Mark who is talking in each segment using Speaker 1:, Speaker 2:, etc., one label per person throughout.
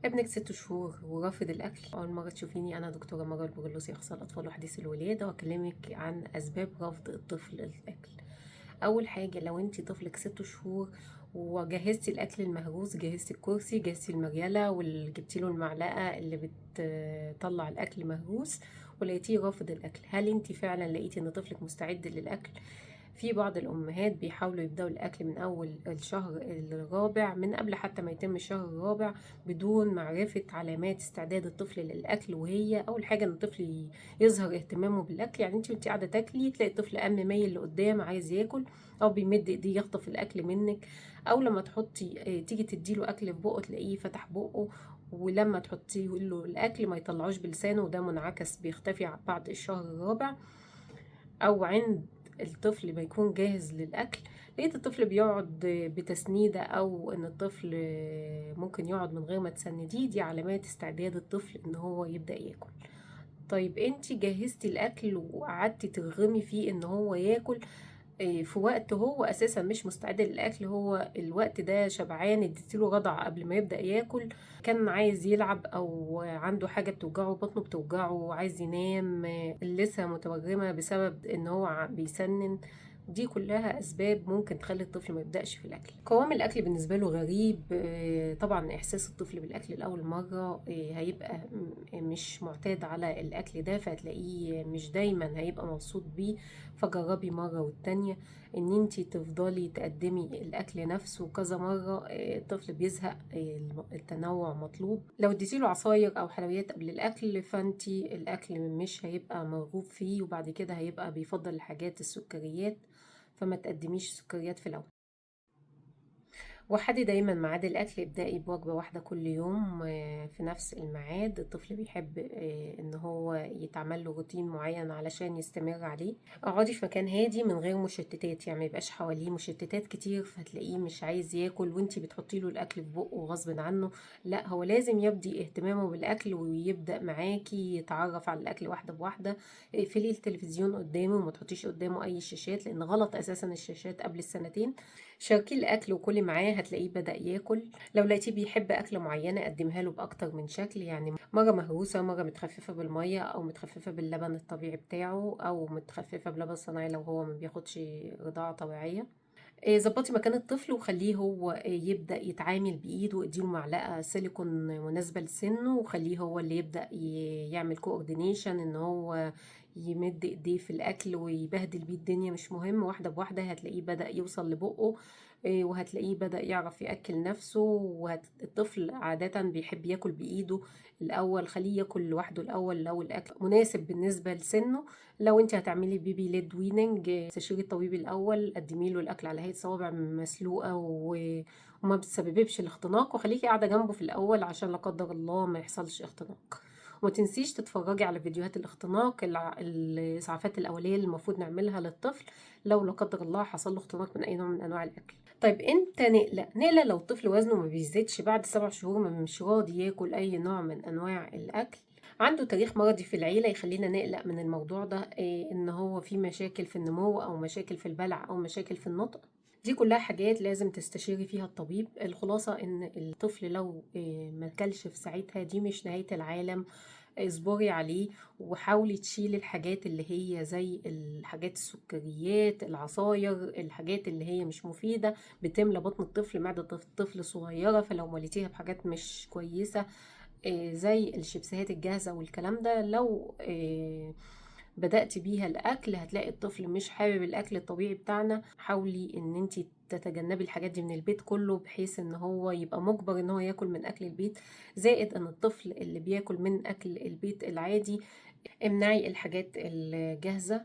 Speaker 1: ابنك 6 شهور ورافض الأكل. أول مرة تشوفيني، أنا دكتورة مروة البرلسي، أخصائية الأطفال وحديث الولادة، وأكلمك عن أسباب رفض الطفل للأكل. أول حاجة، لو أنت طفلك 6 شهور وجهزتي الأكل المهروس، جهزتي الكرسي، جهزتي المريلة، وجبتي له المعلقة اللي بتطلع الأكل مهروس، ولقيتيه رافض الأكل، هل أنت فعلا لقيتي إن طفلك مستعد للأكل؟ في بعض الأمهات بيحاولوا يبدأوا الأكل من أول الشهر الرابع، من قبل حتى ما يتم الشهر الرابع، بدون معرفة علامات استعداد الطفل للأكل. وهي أول حاجة إن الطفل يظهر اهتمامه بالأكل، يعني أنت وأنت قاعدة تاكلي تلاقي الطفل قام مايل لقدام عايز ياكل، أو بيمد إيديه يخطف الأكل منك، أو لما تحطي تيجي تديله أكل في بقه تلاقيه فتح بقه، ولما تحطيه له الأكل ما يطلعوش بلسانه، وده منعكس بيختفي بعد الشهر الرابع. او عند الطفل ما يكون جاهز للاكل، لقيت الطفل بيقعد بتسنيده، او ان الطفل ممكن يقعد من غير ما تسنديه، دي علامات استعداد الطفل ان هو يبدا ياكل. طيب انتي جهزتي الاكل وقعدتي ترغمي فيه ان هو ياكل في وقت هو اساسا مش مستعد للاكل، هو الوقت ده شبعان، اديتيله رضع قبل ما يبدا ياكل، كان عايز يلعب او عنده حاجة بتوجعه، بطنه بتوجعه، عايز ينام، اللثة متورمه بسبب ان هو بيسنن، دي كلها اسباب ممكن تخلي الطفل ما يبداش في الاكل. قوام الاكل بالنسبة له غريب، طبعا احساس الطفل بالاكل لاول مرة هيبقى مش معتاد على الاكل ده، فهتلاقيه مش دايما هيبقى مبسوط بيه. فجربي مرة والتانية ان انتي تفضلي تقدمي الاكل نفسه كذا مرة، الطفل بيزهق، التنوع مطلوب. لو اديتيله عصاير او حلويات قبل الاكل فانتي الاكل مش هيبقى مرغوب فيه، وبعد كده هيبقى بيفضل الحاجات السكريات، فما تقدميش سكريات في الاول. وحدي دايما ميعاد الاكل، ابدأي بوجبة واحدة كل يوم في نفس الميعاد. الطفل بيحب ان هو يتعمل له روتين معين علشان يستمر عليه. اقعدي في مكان هادي من غير مشتتات، يعني ما يبقاش حواليه مشتتات كتير فتلاقيه مش عايز ياكل وانتي بتحطي له الاكل في بقه غصب عنه. لا، هو لازم يبدي اهتمامه بالاكل ويبدأ معاكي يتعرف على الاكل واحدة بواحدة. اقفلي التلفزيون قدامه وما تحطيش قدامه اي شاشات، لان غلط اساسا الشاشات قبل السنتين. شاركيه الاكل وكلي معاه، هتلاقيه بدأ ياكل. لو لقيتيه بيحب أكلة معينة قدمها له بأكتر من شكل، يعني مرة مهروسة، مرة متخففة بالمية، أو متخففة باللبن الطبيعي بتاعه، أو متخففة بلبن صناعي لو هو ما بياخدش رضاعة طبيعية. ظبطي مكان الطفل وخليه هو يبدأ يتعامل بإيده، اديله معلقة سيليكون مناسبة لسنه وخليه هو اللي يبدأ يعمل coordination، ان هو يمد ايديه في الاكل ويبهدل بيه الدنيا، مش مهم، واحدة بواحدة هتلاقيه بدأ يوصل لبقه، وهتلاقيه بدأ يعرف يأكل نفسه. والطفل عادة بيحب ياكل بإيده الأول، خليه ياكل لوحده الأول لو الأكل مناسب بالنسبة لسنه. لو انت هتعملي baby led weaning، استشيري الطبيب الأول، قدمي له الأكل على هيئة صوابع مسلوقة وما بتسببش الاختناق، وخليكي قاعدة جنبه في الأول عشان لا قدر الله ما يحصلش اختناق. وما تنسيش تتفرجي على فيديوهات الاختناق، الإسعافات الأولية اللي المفروض نعملها للطفل لو لا قدر الله حصل له اختناق من أي نوع من أنواع الأكل. طيب امتى نقلق؟ نقلق لو الطفل وزنه ما بيزيدش بعد 7 شهور، ما مش راضي ياكل أي نوع من أنواع الأكل، عنده تاريخ مرضي في العيلة يخلينا نقلق من الموضوع ده، إن هو في مشاكل في النمو أو مشاكل في البلع أو مشاكل في النطق. دي كلها حاجات لازم تستشيري فيها الطبيب. الخلاصة إن الطفل لو ما كلش في ساعتها دي مش نهاية العالم، اصبري عليه وحاولي تشيلي الحاجات اللي هي زي الحاجات السكريات، العصاير، الحاجات اللي هي مش مفيدة، بتملى بطن الطفل، معدة الطفل صغيرة، فلو مليتيها بحاجات مش كويسة، زي الشيبسات الجاهزة والكلام ده، لو بدأتي بيها الأكل هتلاقي الطفل مش حابب الأكل الطبيعي بتاعنا. حاولي إن انتي تتجنبي الحاجات دي من البيت كله، بحيث إن هو يبقى مجبر إن هو ياكل من أكل البيت. زائد إن الطفل اللي بياكل من أكل البيت العادي امنعي الحاجات الجاهزة،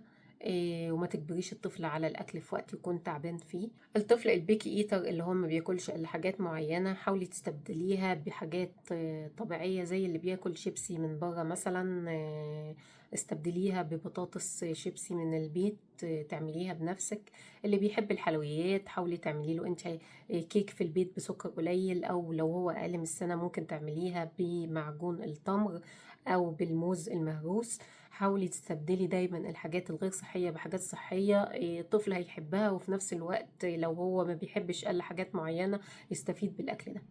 Speaker 1: وما تجبريش الطفل على الأكل في وقت يكون تعبان فيه. الطفل ال picky eater اللي هو ما بياكلش إلا حاجات معينة، حاولي تستبدليها بحاجات طبيعية، زي اللي بياكل شيبسي من بره مثلا، استبدليها ببطاطس شيبسي من البيت، تعمليها بنفسك. اللي بيحب الحلويات حاولي تعملي له انت كيك في البيت بسكر قليل، او لو هو اقل من السنة ممكن تعمليها بمعجون التمر او بالموز المهروس. حاولي تستبدلي دايما الحاجات الغير صحية بحاجات صحية، الطفل هيحبها، وفي نفس الوقت لو هو ما بيحبش الا حاجات معينة يستفيد بالاكل ده.